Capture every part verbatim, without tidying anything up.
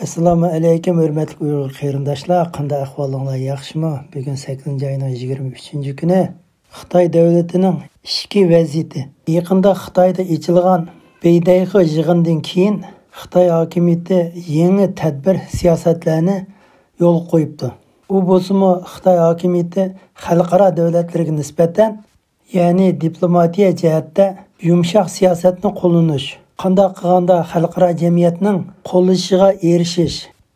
ئەسسالامۇ ئەلەيكۇم، ھۆرمەتلىك ئۇيغۇر قېرىنداشلار، قانداق ئەھۋالىڭلار، ياخشىمۇ؟ بۈگۈن سەككىزىنچى ئاينىڭ يىگىرمە ئۈچىنچى كۈنى. خىتاي دۆلىتىنىڭ ئىچكى ۋەزىيىتى. يېقىندا خىتايدا ئېچىلغان بېيدەيخې يىغىنىدىن كېيىن خىتاي ھاكىمىيىتى يېڭى تەدبىر، سىياسەتلەرنى يولغا قويۇپتۇ. ئۇ بولسىمۇ خىتاي ھاكىمىيىتى خەلقئارا دۆلەتلەرگە نىسبەتەن، يەنى دىپلوماتىيە جەھەتتە يۇمشاق سىياسەتنى قوللىنىش، قانداق قىلغاندا خەلقئارا جەمئىيەتنىڭ قوللىشىغا ئېرىشىش،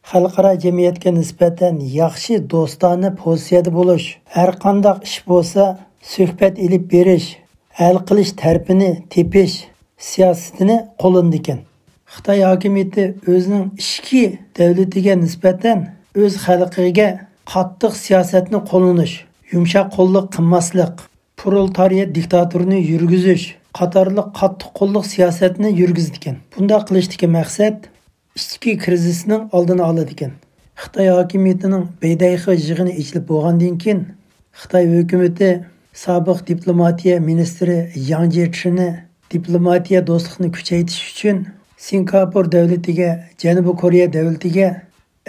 خەلقئارا جەمئىيەتكە نىسبەتەن ياخشى دوستانە پوزىتسىيەدە بولۇش، ھەرقانداق ئىش بولسا سۆھبەت ئېلىپ بېرىش، ھەل قىلىش تەرىپىنى تېپىش سىياسىتىنى قوللىنىدىكەن. خىتاي ھاكىمىيىتى ئۆزىنىڭ ئىچكى دۆلىتىگە نىسبەتەن ئۆز خەلقىگە قاتتىق سىياسەتنى قوللىنىش، يۇمشاق قوللۇق قىلماسلىق، پرولېتارىيەت دىكتاتورىنى يۈرگۈزۈش قاتارلىق قاتتىق قوللۇق سىياسەتنى يۈرگۈزىدىكەن. بۇنداق قىلىشتىكى مەقسەت ئىچكى كىرىزىسنىڭ ئالدىنى ئالىدىكەن. خىتاي ھاكىمىيىتىنىڭ بېيدەيخې يىغىنى ئېچىلىپ بولغاندىن كېيىن، خىتاي ھۆكۈمىتى سابىق دىپلوماتىيە مىنىستىرى ياڭ جيېچىنى دىپلوماتىيە دوستلۇقنى كۈچەيتىش ئۈچۈن سىنگاپور دۆلىتىگە، جەنۇبىي كورېيە دۆلىتىگە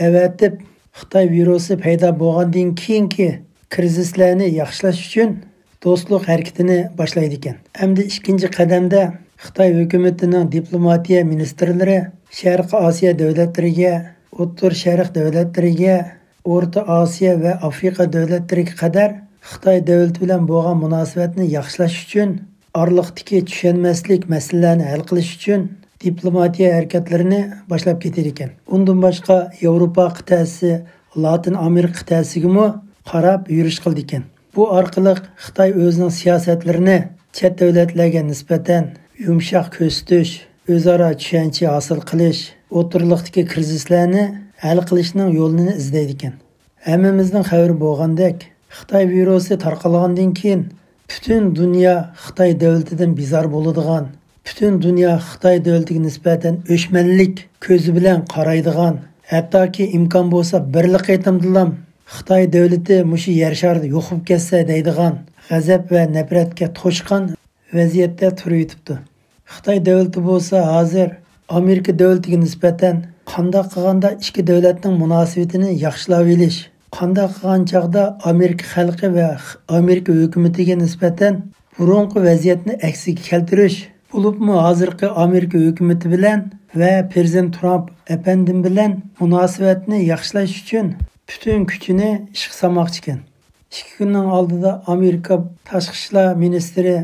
ئەۋەتىپ، خىتاي ۋىرۇسى پەيدا بولغاندىن كېيىنكى كىرىزىسلارنى ياخشىلاش ئۈچۈن دوستلۇق ھەرىكىتىنى باشلايدىكەن. ئەمدى ئىككىنچى قەدەمدە خىتاي ھۆكۈمىتىنىڭ دىپلوماتىيە مىنىستىرلىرى شەرقىي ئاسىيا دۆلەتلىرىگە، ئوتتۇرا شەرق دۆلەتلىرىگە، ئورتا ئاسىيا ۋە ئافرىقا دۆلەتلىرىگە قەدەر خىتاي دۆلىتى بىلەن بولغان مۇناسىۋەتنى ياخشىلاش ئۈچۈن، ئارىلىقتىكى چۈشەنمەسلىك مەسىلىلەرنى ھەل قىلىش ئۈچۈن دىپلوماتىيە ھەرىكەتلىرىنى باشلاپ كېتىدىكەن. ئۇندىن باشقا ياۋروپا قىتئەسى، لاتىن ئامېرىكا قىتئەسىگىمۇ قاراپ يۈرۈش قىلىدىكەن. بۇ ئارقىلىق خىتاي ئۆزىنىڭ سىياسەتلىرىنى چەت دۆلەتلەرگە نىسبەتەن يۇمشاق كۆرسىتىش، ئۆزئارا چۈشەنچە ھاسىل قىلىش، ئوتتۇرىلىقتىكى كىرىزىسلارنى ھەل قىلىشنىڭ يولىنى ئىزدەيدىكەن. ھەممىمىزنىڭ خەۋىرى بولغاندەك، خىتاي ۋىرۇسى تارقالغاندىن كېيىن پۈتۈن دۇنيا خىتاي دۆلىتىدىن بىزار بولىدىغان، پۈتۈن دۇنيا خىتاي دۆلىتىگە نىسبەتەن ئۆچمەنلىك كۆزى بىلەن قارايدىغان، ھەتتاكى ئىمكان بولسا بىرلا قېتىمدىلام خىتاي دۆلىتى مۇشۇ يەر شارىدا يوق بولۇپ كەتسە دەيدىغان غەزەپ ۋە نەپرەتكە توشقان ۋەزىيەتتە تۇرۇۋېتىپتۇ. خىتاي دۆلىتى بولسا ھازىر ئامېرىكا دۆلىتىگە نىسبەتەن قانداق قىلغاندا ئىككى دۆلەتنىڭ مۇناسىۋىتىنى ياخشىلاۋېلىش، قانداق قىلغان چاغدا ئامېرىكا خەلقى ۋە ئامېرىكا ھۆكۈمىتىگە نىسبەتەن بۇرۇنقى ۋەزىيەتنى ئەكسىگە كەلتۈرۈش، بولۇپمۇ ھازىرقى ئامېرىكا ھۆكۈمىتى بىلەن ۋە پىرېزىدېنت ترامپ ئەپەندىم بىلەن مۇناسىۋەتنى ياخشىلاش ئۈچۈن پۈتۈن كۈچىنى ئىشقا سالماقچىكەن. ئىككى كۈننىڭ ئالدىدا ئامېرىكا تاشقى ئىشلار مىنىستىرى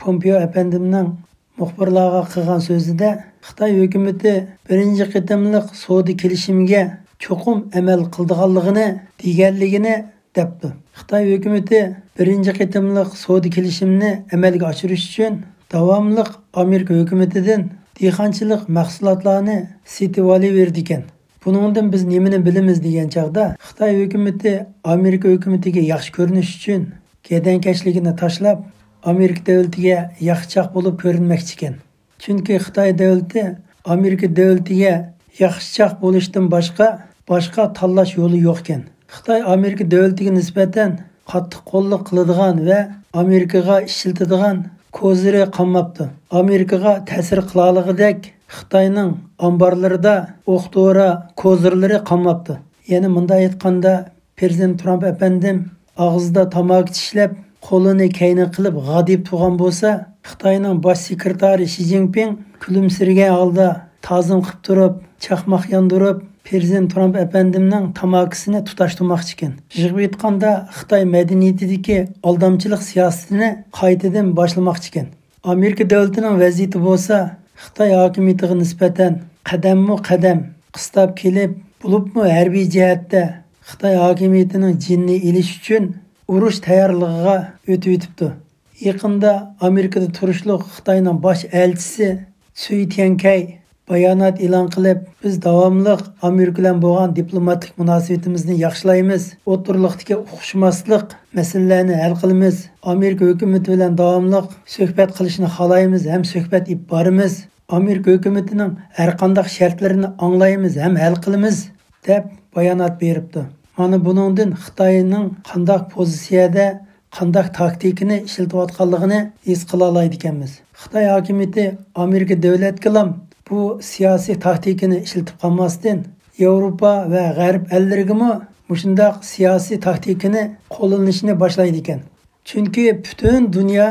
پومپېئو ئەپەندىمنىڭ مۇخبىرلارغا قىلغان سۆزىدە، خىتاي ھۆكۈمىتى بىرىنچى قېتىملىق سودا كېلىشىمىگە چوقۇم ئەمەل قىلىدىغانلىقىنى دېگەنلىكىنى دەپتۇ. خىتاي ھۆكۈمىتى بىرىنچى قېتىملىق سودا كېلىشىمىنى ئەمەلگە ئاشۇرۇش ئۈچۈن داۋاملىق ئامېرىكا ھۆكۈمىتىدىن دېھقانچىلىق مەھسۇلاتلارنى سېتىۋالىۋېرىدىكەن. بۇنىڭدىن بىز نېمىنى بىلىمىز دېگەن چاغدا، خىتاي ھۆكۈمىتى ئامېرىكا ھۆكۈمىتىگە ياخشى كۆرۈنۈش ئۈچۈن، گەدەنكەشلىكىنى تاشلاپ، ئامېرىكا دۆلىتىگە ياخشىچاق بولۇپ كۆرۈنمەكچىكەن. چۈنكى خىتاي دۆلىتى ئامېرىكا دۆلىتىگە ياخشىچاق بولۇشتىن باشقا، باشقا تاللاش يولى يوقكەن. خىتاي ئامېرىكا دۆلىتىگە نىسبەتەن قاتتىق قوللۇق قىلىدىغان ۋە ئامېرىكىغا ئىشلىتىدىغان كوزىرى قالماپتۇ. ئامېرىكىغا تەسىر قىلالىغۇدەك خىتاينىڭ ئامبارلىرىدا ئوق-دورا كوزىرلىرى قالماپتۇ. يەنە مۇنداق ئېيتقاندا، پىرېزىدېنت ترامپ ئەپەندىم ئاغزىدا تاماكا چىشلەپ، قولىنى كەينىگە قىلىپ غادىيىپ تۇرغان بولسا، خىتاينىڭ باش سېكرېتارى شى جىنپىڭ كۈلۈمسىرىگەن ھالدا تازىم قىلىپ تۇرۇپ، چاقماق ياندۇرۇپ، پىرېزىدېنت ترامپ ئەپەندىمنىڭ تاماكىسىنى تۇتاشتۇرماقچىكەن. يىغىپ ئېيتقاندا، خىتاي مەدەنىيىتىدىكى ئالدامچىلىق سىياسىتىنى قايتىدىن باشلىماقچىكەن. ئامېرىكا دۆلىتىنىڭ ۋەزىيىتى بولسا خىتاي ھاكىمىيىتىگە نىسبەتەن قەدەممۇ قەدەم قىستاپ كېلىپ، بولۇپمۇ ھەربىي جەھەتتە خىتاي ھاكىمىيىتىنىڭ جېنىنى ئېلىش ئۈچۈن ئۇرۇش تەييارلىقىغا ئۆتۈۋېتىپتۇ. يېقىندا ئامېرىكىدا تۇرۇشلۇق خىتاينىڭ باش ئەلچىسى سۈي تيەنكەي بايانات ئېلان قىلىپ، بىز داۋاملىق ئامېرىكا بىلەن بولغان دىپلوماتىك مۇناسىۋىتىمىزنى ياخشىلايمىز، ئوتتۇرىلىقتىكى ئۇقۇشماسلىق مەسىلىلەرنى ھەل قىلىمىز، ئامېرىكا ھۆكۈمىتى بىلەن داۋاملىق سۆھبەت قىلىشنى خالايمىز ھەم سۆھبەت ئېلىپ بارىمىز، ئامېرىكا ھۆكۈمىتىنىڭ ھەرقانداق شەرتلىرىنى ئاڭلايمىز ھەم ھەل قىلىمىز، دەپ بايانات بېرىپتۇ. مانا بۇنىڭدىن خىتاينىڭ قانداق پوزىتسىيەدە، قانداق تاكتىكىنى ئىشلىتىۋاتقانلىقىنى ھېس قىلالايدىكەنمىز. خىتاي ھاكىمىيىتى ئامېرىكا دۆلەتكىلا بۇ سىياسىي تاكتىكىنى ئىشلىتىپ قالماستىن، ياۋروپا ۋە غەرب ئەللىرىگىمۇ مۇشۇنداق سىياسىي تاكتىكىنى قوللىنىشنى باشلايدىكەن. چۈنكى پۈتۈن دۇنيا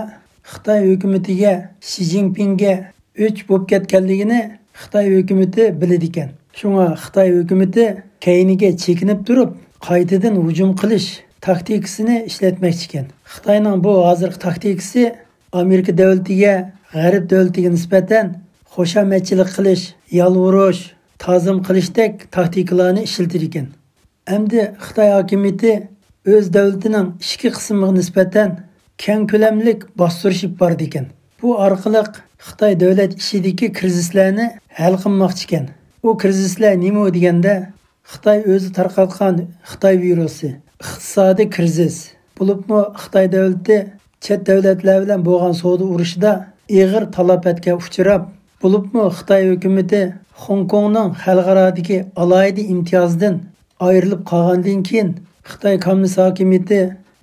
خىتاي ھۆكۈمىتىگە، شى جىنپىڭگە ئۆچ بولۇپ كەتكەنلىكىنى خىتاي ھۆكۈمىتى بىلىدىكەن. شۇڭا خىتاي ھۆكۈمىتى كەينىگە چېكىنىپ تۇرۇپ، قايتىدىن ھۇجۇم قىلىش تاكتىكىسىنى ئىشلەتمەكچىكەن. خىتاينىڭ بۇ ھازىرقى تاكتىكىسى ئامېرىكا دۆلىتىگە، غەرب دۆلىتىگە نىسبەتەن خۇشامەتچىلىك قىلىش، يالۋۇرۇش، تازىم قىلىشتەك تاكتىكىلارنى ئىشلىتىدىكەن. ئەمدى خىتاي ھاكىمىيىتى ئۆز دۆلىتىنىڭ ئىچكى قىسمىغا نىسبەتەن كەڭ كۆلەملىك باستۇرۇش ئېلىپ بارىدىكەن. بۇ ئارقىلىق خىتاي دۆلەت ئىچىدىكى كىرىزىسلەرنى ھەل قىلماقچىكەن. ئۇ كىرىزىسلەر نېمە دېگەندە، خىتاي ئۆزى تارقاتقان خىتاي ۋىرۇسى، ئىقتىسادىي كىرىزىس، بولۇپمۇ خىتاي دۆلىتى چەت دۆلەتلەر بىلەن بولغان سودا ئۇرۇشىدا ئېغىر تالاپەتكە ئۇچراپ، بولۇپمۇ خىتاي ھۆكۈمىتى خوڭكوڭنىڭ خەلقئارادىكى ئالاھىدە ئىمتىيازىدىن ئايرىلىپ قالغاندىن كېيىن، خىتاي كوممۇنىست ھاكىمىيىتى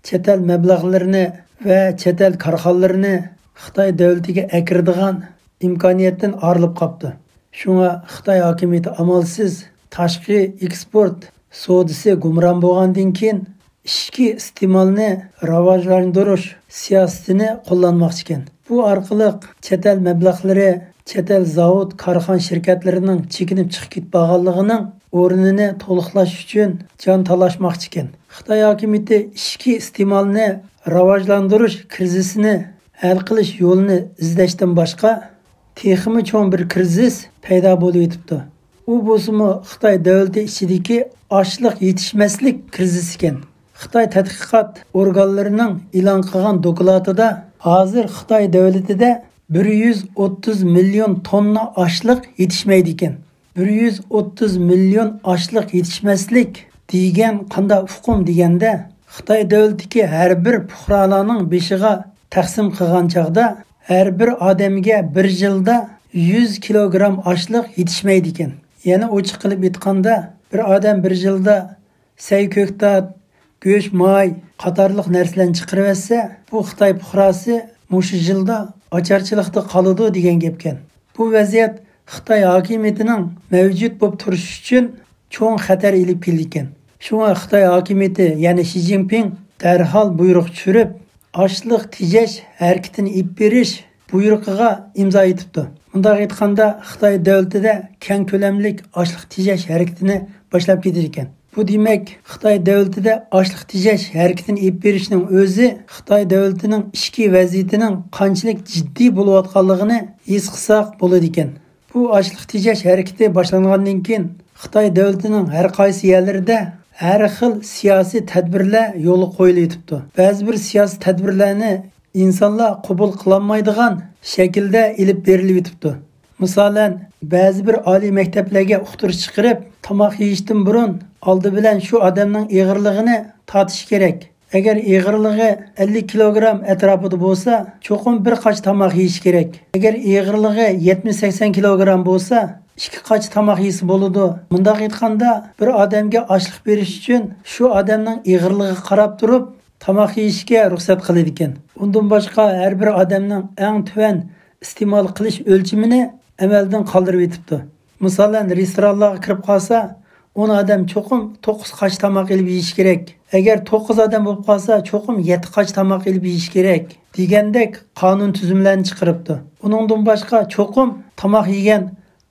چەت ئەل مەبلەغلىرىنى ۋە چەت ئەل كارخانىلىرىنى خىتاي دۆلىتىگە ئەكىرىدىغان ئىمكانىيەتتىن ئايرىلىپ قاپتۇ. شۇڭا خىتاي ھاكىمىيىتى ئامالسىز تاشقى ئېكسپورت سودىسى گۇمران بولغاندىن كېيىن، ئىچكى ئىستېمالنى راۋاجلاندۇرۇش سىياسىتىنى قوللانماقچىكەن. بۇ ئارقىلىق چەت ئەل مەبلەغلىرى، چەت ئەل زاۋۇت، كارخانا، شىركەتلىرىنىڭ چېكىنىپ چىقىپ كېتىدىغانلىقىنىڭ ئورنىنى تولۇقلاش ئۈچۈن جان تالاشماقچىكەن. خىتاي ھاكىمىيىتى ئىچكى ئىستېمالنى راۋاجلاندۇرۇش كىرىزىسىنى ھەل قىلىش يولىنى ئىزدەشتىن باشقا، تېخىمۇ چوڭ بىر كىرىزىس پەيدا بولۇۋېتىپتۇ. ئۇ بولسىمۇ خىتاي دۆلىتى ئىچىدىكى ئاشلىق يېتىشمەسلىك كىرىزىسى ئىكەن. خىتاي تەتقىقات ئورگانلىرىنىڭ ئېلان قىلغان دوكلاتىدا، ھازىر خىتاي دۆلىتىدە بىر يۈز ئوتتۇز مىليون توننا ئاشلىق يېتىشمەيدىكەن. بىر يۈز ئوتتۇز مىليون ئاشلىق يېتىشمەسلىك دېگەن قانداق ئۇقۇم دېگەندە، خىتاي دۆلىتىدىكى ھەر بىر پۇقرالارنىڭ بېشىغا تەقسىم قىلغان چاغدا، ھەر بىر ئادەمگە بىر يىلدا يۈز كىلوگرام ئاشلىق يېتىشمەيدىكەن. يەنە ئوچۇق قىلىپ ئېيتقاندا، بىر ئادەم بىر يىلدا سەي كۆكتات، گۆش ماي قاتارلىق نەرسىلەرنى چىقىرىۋەتسە، بۇ خىتاي پۇقراسى مۇشۇ يىلدا ئاچارچىلىقتا قالىدۇ دېگەن گەپكەن. بۇ ۋەزىيەت خىتاي ھاكىمىيىتىنىڭ مەۋجۇت بولۇپ تۇرۇشى ئۈچۈن چوڭ خەتەر ئېلىپ كېلىدىكەن. شۇڭا خىتاي ھاكىمىيىتى، يەنى شى جىنپىڭ دەرھال بۇيرۇق چۈشۈرۈپ، ئاشلىق تېجەش ھەرىكىتىنى ئېلىپ بېرىش بۇيرۇقىغا ئىمزا ئېتىپتۇ. مۇنداق ئېيتقاندا، خىتاي دۆلىتىدە كەڭ كۆلەملىك ئاشلىق تېجەش ھەرىكىتىنى باشلاپ كېتىدىكەن. بۇ دېمەك، خىتاي دۆلىتىدە ئاشلىق تېجەش ھەرىكىتىنى ئېلىپ بېرىشنىڭ ئۆزى خىتاي دۆلىتىنىڭ ئىچكى ۋەزىيىتىنىڭ قانچىلىك جىددىي بولۇۋاتقانلىقىنى ھېس قىلساق بولىدىكەن. بۇ ئاشلىق تېجەش ھەرىكىتى باشلانغاندىن كېيىن، خىتاي دۆلىتىنىڭ ھەر قايسى يەرلىرىدە ھەر خىل سىياسىي تەدبىرلەر يولغا قويۇلۇۋېتىپتۇ. بەزى بىر سىياسىي تەدبىرلەرنى ئىنسانلار قوبۇل قىلالمايدىغان شەكىلدە ئېلىپ بېرىلىۋېتىپتۇ. مىسالەن، بەزى بىر ئالىي مەكتەپلەرگە ئۇقتۇرۇش چىقىرىپ، تاماق يېيىشتىن بۇرۇن ئالدى بىلەن شۇ ئادەمنىڭ ئېغىرلىقىنى تارتىش كېرەك. ئەگەر ئېغىرلىقى ئەللىك كىلوگرام ئەتراپىدا بولسا، چوقۇم بىر قاچا تاماق يېيىش كېرەك. ئەگەر ئېغىرلىقى يەتمىش سەكسەن كىلوگرام بولسا، ئىككى قاچا تاماق يېسە بولىدۇ. مۇنداق ئېيتقاندا، بىر ئادەمگە ئاشلىق بېرىش ئۈچۈن شۇ ئادەمنىڭ ئېغىرلىقىغا قاراپ تۇرۇپ تاماق يېيىشكە رۇخسەت قىلىدىكەن. ئۇندىن باشقا، ھەر بىر ئادەمنىڭ ئەڭ تۆۋەن ئىستېمال قىلىش ئۆلچىمىنى ئەمەلدىن قالدۇرۇۋېتىپتۇ. مىسالەن، رېستورانلارغا كىرىپ قالسا، ئون ئادەم چوقۇم توققۇز قاچا تاماق ئېلىپ يېيىشى كېرەك. ئەگەر توققۇز ئادەم بولۇپ قالسا، چوقۇم يەتتە قاچا تاماق ئېلىپ يېيىشى كېرەك دېگەندەك قانۇن تۈزۈملەرنى چىقىرىپتۇ. ئۇنىڭدىن باشقا، چوقۇم تاماق يېگەن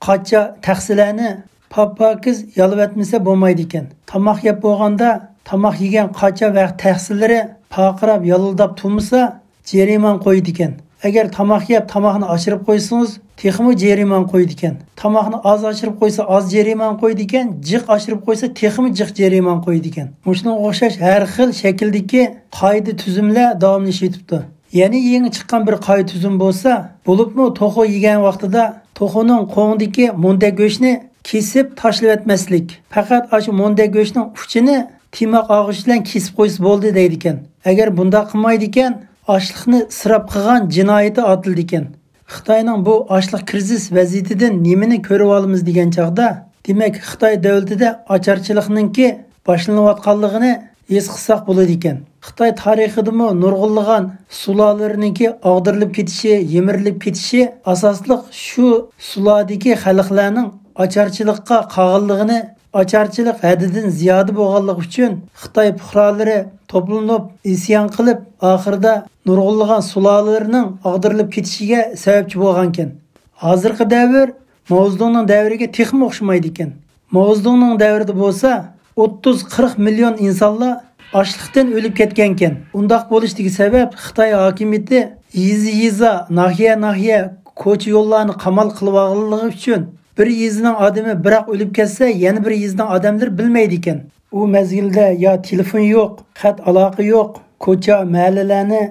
قاچا، تەخسىلەرنى پاپپاكىز يالىۋەتمىسە بولمايدىكەن. تاماق يەپ بولغاندا، تاماق يېگەن قاچا ۋە تەخسىلىرى پارقىراپ يالىلداپ تۇرمىسا، جەرىمانە قويىدىكەن. ئەگەر تاماق يەپ، تاماقنى ئاشۇرۇپ قويسىڭىز، تېخىمۇ جەرىمانە قويىدىكەن. تاماقنى ئاز ئاشۇرۇپ قويسا، ئاز جەرىمانە قويىدىكەن، جىق ئاشۇرۇپ قويسا، تېخىمۇ جىق جەرىمانە قويىدىكەن. مۇشۇنىڭغا ئوخشاش ھەر خىل شەكىلدىكى قائىدە تۈزۈملەر داۋاملىشىۋېتىپتۇ. يەنە يېڭى چىققان بىر قائىدە تۈزۈم بولسا، بولۇپمۇ توخۇ يېگەن ۋاقتىدا توخۇنىڭ قوڭىدىكى مۇندەك گۆشنى كېسىپ تاشلىۋەتمەسلىك. پەقەت ئاشۇ مۇندەك گۆشنىڭ ئۇچىنى تىيماق ئاغۇچ بىلەن كېسىپ قويسا بولدى دەيدىكەن. ئەگەر بۇنداق قىلمايدىكەن، ئاشلىقنى ئىسراپ قىلغان جىنايىتى ئاتىلىدىكەن. خىتاينىڭ بۇ ئاشلىق كىرىزىس ۋەزىيىتىدىن نېمىنى كۆرۈۋالىمىز دېگەن چاغدا، دېمەك، خىتاي دۆلىتىدە ئاچارچىلىقنىڭكى باشلىنىۋاتقانلىقىنى ھېس قىلساق بولىدىكەن. خىتاي تارىخىدىمۇ نۇرغۇنلىغان سۇلالىرىنىڭكى ئاغدۇرۇلۇپ كېتىشى، يىمىرىلىپ كېتىشى ئاساسلىق شۇ سۇلاردىكى خەلقلەرنىڭ ئاچارچىلىققا قالغانلىقىنى ئاچارچىلىق ھەددىدىن زىيادە بولغانلىقى ئۈچۈن خىتاي پۇقرالىرى توپلىنىپ ئىسيان قىلىپ، ئاخىرىدا نۇرغۇنلىغان سۇلالىلىرىنىڭ ئاغدۇرۇلۇپ كېتىشىگە سەۋەبچى بولغانىكەن. ھازىرقى دەۋر ماۋزېدۇڭنىڭ دەۋرىگە تېخىمۇ ئوخشىمايدىكەن. ماۋزېدۇڭنىڭ دەۋرىدە بولسا ئوتتۇز قىرىق مىليون ئىنسانلار ئاچلىقتىن ئۆلۈپ كەتكەنكەن. ئۇنداق بولۇشتىكى سەۋەب خىتاي ھاكىمىيىتى يېزا-يېزا، ناھىيە-ناھىيە، كوچا-يوللارنى قامال قىلىۋالغانلىقى ئۈچۈن، بىر يېزىنىڭ ئادىمى بىراق ئۆلۈپ كەتسە، يەنە بىر يېزىنىڭ ئادەملىرى بىلمەيدىكەن. ئۇ مەزگىلدە يا تېلېفون يوق، خەت ئالاقە يوق، كوچا، مەھەللىلەرنى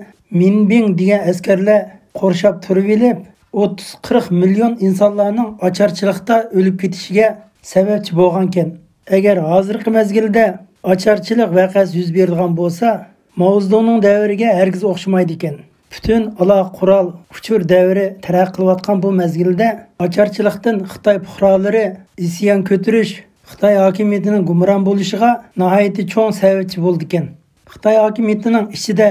مىنبىڭ دېگەن ئەسكەرلەر قورشاپ تۇرۇۋېلىپ، ئوتتۇز قىرىق مىليون ئىنسانلارنىڭ ئاچارچىلىقتا ئۆلۈپ كېتىشىگە سەۋەبچى بولغانكەن. ئەگەر ھازىرقى مەزگىلدە ئاچارچىلىق ۋەقەسى يۈز بېرىدىغان بولسا، ماۋزېدۇڭنىڭ دەۋرىگە ھەرگىز ئوخشىمايدىكەن. پۈتۈن ئالاقە قورال ئۇچۇر دەۋرى تەرەققىي قىلىۋاتقان بۇ مەزگىلدە ئاچارچىلىقتىن خىتاي پۇقرالىرى ئىسيان كۆتۈرۈش، خىتاي ھاكىمىيىتىنىڭ گۇمران بولۇشىغا ناھايىتى چوڭ سەۋەبچى بولىدىكەن. خىتاي ھاكىمىيىتىنىڭ ئىچىدە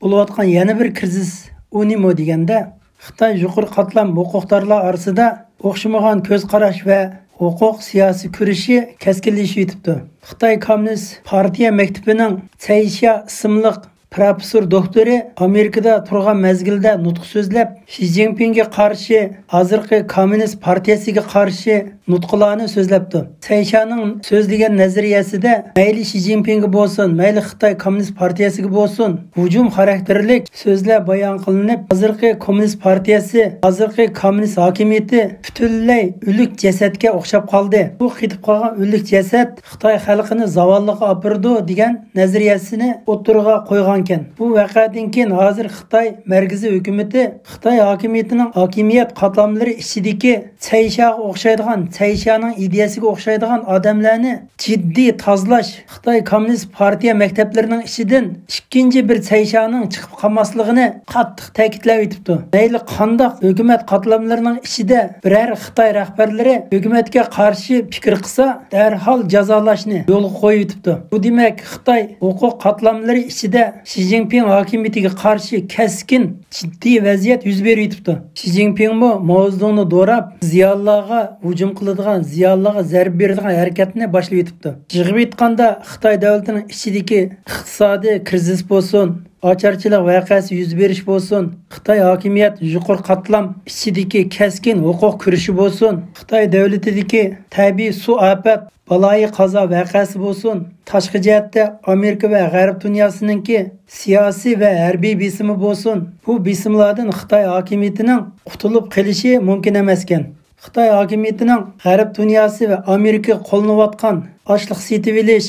بولۇۋاتقان يەنە بىر كرىزىس ئۇ نېمە دېگەندە، خىتاي يۇقىرى قاتلام ھوقۇقدارلار ئارىسىدا ئوخشىمىغان كۆز قاراش ۋە ھوقۇق سىياسىي كۈرىشى كەسكىنلىشىۋېتىپتۇ. خىتاي كوممۇنىست پارتىيە مەكتىپىنىڭ سەيشيا ئىسىملىق پروفېسسور دوكتورى ئامېرىكىدا تۇرغان مەزگىلدە نۇتۇق سۆزلەپ، شى جىنپىڭگە قارشى، ھازىرقى كوممۇنىست پارتىيەسىگە قارشى نۇتقىلارنى سۆزلەپتۇ. سەيشيانىڭ سۆزلىگەن نەزەرىيەسىدە مەيلى شى جىنپىڭگە بولسۇن، مەيلى خىتاي كوممۇنىست پارتىيەسىگە بولسۇن، ھۇجۇم خاراكتېرلىك سۆزلەر بايان قىلىنىپ، ھازىرقى كوممۇنىست پارتىيەسى، ھازىرقى كوممۇنىست ھاكىمىيىتى پۈتۈنلەي ئۆلۈك جەسەتكە ئوخشاپ قالدى. بۇ قېتىپ قالغان ئۆلۈك جەسەت خىتاي خەلقىنى زاۋاللىققا ئاپىرىدۇ، دېگەن نەزەرىيەسىنى ئوتتۇرىغا قويغانىكەن. بۇ ۋەقەدىن كېيىن ھازىر خىتاي مەركىزىي ھۆكۈمىتى خىتاي ھاكىمىيىتىنىڭ ھاكىمىيەت قاتلاملىرى ئىچىدىكى سەيشياغا ئوخشايدىغان، سەيشيانىڭ ئىدىيەسىگە ئوخشايدىغان ئادەملەرنى جىددىي تازىلاش، خىتاي كوممۇنىست پارتىيە مەكتەپلىرىنىڭ ئىچىدىن ئىككىنچى بىر سەيشيانىڭ چىقىپ قالماسلىقىنى قاتتىق تەكىتلەۋېتىپتۇ. مەيلى قانداق ھۆكۈمەت قاتلاملىرىنىڭ ئىچىدە بىرەر خىتاي رەھبەرلىرى ھۆكۈمەتكە قارشى پىكىر قىلسا، دەرھال جازالاشنى يولغا قويۇۋېتىپتۇ. بۇ دېمەك، خىتاي ھوقۇق قاتلاملىرى ئىچىدە شى جىنپىڭ ھاكىمىيىتىگە قارشى كەسكىن، جىددىي ۋەزىيەت يۈز بېرىۋېتىپتۇ. شى جىنپىڭمۇ ماۋزېدۇڭنى دوراپ، زىيالىيلارغا ھۇجۇم قىلىدىغان، زىيالىيلارغا زەربە بېرىدىغان ھەرىكەتنى باشلىۋېتىپتۇ. يىغىپ ئېيتقاندا، خىتاي دۆلىتىنىڭ ئىچىدىكى ئىقتىسادىي كرىزىس بولسۇن، ئاچارچىلىق ۋەقەسى يۈز بېرىش بولسۇن، خىتاي ھاكىمىيەت يۇقىرى قاتلام ئىچىدىكى كەسكىن ھوقۇق كۈرىشى بولسۇن، خىتاي دۆلىتىدىكى تەبىئىي سۇ ئاپەت، بالايىقازا ۋەقەسى بولسۇن، تاشقى جەھەتتە ئامېرىكا ۋە غەرب دۇنياسىنىڭكى سىياسىي ۋە ھەربىي بېسىمى بولسۇن، بۇ بېسىملاردىن خىتاي ھاكىمىيىتىنىڭ قۇتۇلۇپ قېلىشى مۇمكىن ئەمەسكەن. خىتاي ھاكىمىيىتىنىڭ غەرب دۇنياسى ۋە ئامېرىكىغا قوللىنىۋاتقان ئاشلىق سېتىۋېلىش،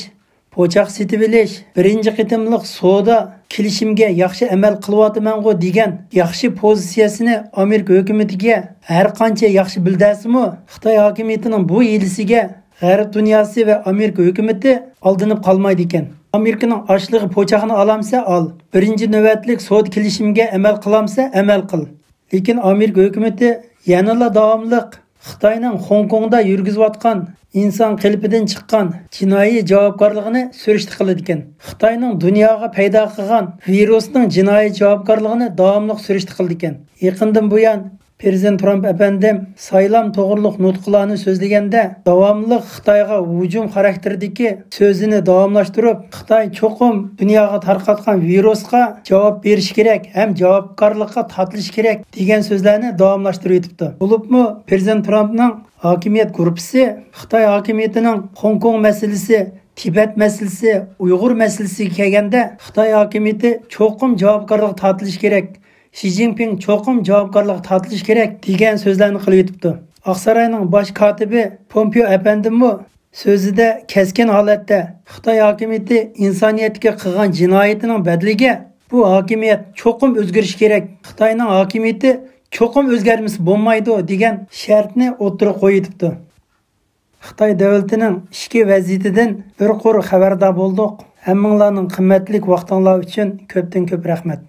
پوچاق سېتىۋېلىش، بىرىنچى قېتىملىق سودا كېلىشىمگە ياخشى ئەمەل قىلىۋاتىمەنغۇ دېگەن ياخشى پوزىتسىيەسىنى ئامېرىكا ھۆكۈمىتىگە ھەر قانچە ياخشى بىلدۈرسىمۇ، خىتاي ھاكىمىيىتىنىڭ بۇ ھىيلىسىگە غەرب دۇنياسى ۋە ئامېرىكا ھۆكۈمىتى ئالدىنىپ قالمايدىكەن. ئامېرىكىنىڭ ئاشلىقى پوچاقنى ئالامسە ئال، بىرىنچى نۆۋەتلىك سودا كېلىشىمگە ئەمەل قىلامسە ئەمەل قىل. لېكىن ئامېرىكا ھۆكۈمىتى يەنىلا داۋاملىق خىتاينىڭ خوڭكوڭدا يۈرگۈزۈۋاتقان ئىنسان قېلىپىدىن چىققان جىنايى جاۋابكارلىقىنى سۈرۈشتە قىلىدىكەن. خىتاينىڭ دۇنياغا پەيدا قىلغان ۋىرۇسنىڭ جىنايى جاۋابكارلىقىنى داۋاملىق سۈرۈشتە قىلىدىكەن. يېقىندىن بۇيان پىرېزىدېنت ترامپ ئەپەندىم سايلام توغرۇلۇق نۇتقلارنى سۆزلىگەندە، داۋاملىق خىتايغا ھۇجۇم خاراكتېرىدىكى سۆزىنى داۋاملاشتۇرۇپ، خىتاي چوقۇم دۇنياغا تارقاتقان ۋىرۇسقا جاۋاب بېرىشى كېرەك ھەم جاۋابكارلىققا تارتىلىشى كېرەك دېگەن سۆزلەرنى داۋاملاشتۇرۇۋېتىپتۇ. بولۇپمۇ پىرېزىدېنت ترامپنىڭ ھاكىمىيەت گۇرۇپپىسى خىتاي ھاكىمىيىتىنىڭ خوڭكوڭ مەسىلىسى، تىبەت مەسىلىسى، ئۇيغۇر مەسىلىسىگە كەلگەندە، خىتاي ھاكىمىيىتى چوقۇم جاۋابكارلىققا تارتىلىشى كېرەك، شى جىنپىڭ چوقۇم جاۋابكارلىققا تارتىلىشى كېرەك دېگەن سۆزلەرنى قىلىۋېتىپتۇ. ئاقساراينىڭ باش كاتىپى پومپېئو ئەپەندىمۇ سۆزىدە كەسكىن ھالەتتە خىتاي ھاكىمىيىتى ئىنسانىيەتكە قىلغان جىنايىتىنىڭ بەدىلىگە بۇ ھاكىمىيەت چوقۇم ئۆزگىرىشى كېرەك، خىتاينىڭ ھاكىمىيىتى چوقۇم ئۆزگەرمىسە بولمايدۇ دېگەن شەرتنى ئوتتۇرىغا قويۇۋېتىپتۇ. خىتاي دۆلىتىنىڭ ئىچكى ۋەزىيىتىدىن بىر قۇر خەۋەردار بولدۇق. ھەممىڭلارنىڭ قىممەتلىك ۋاقتىڭلار ئۈچۈن كۆپتىن كۆپ رەھمەت.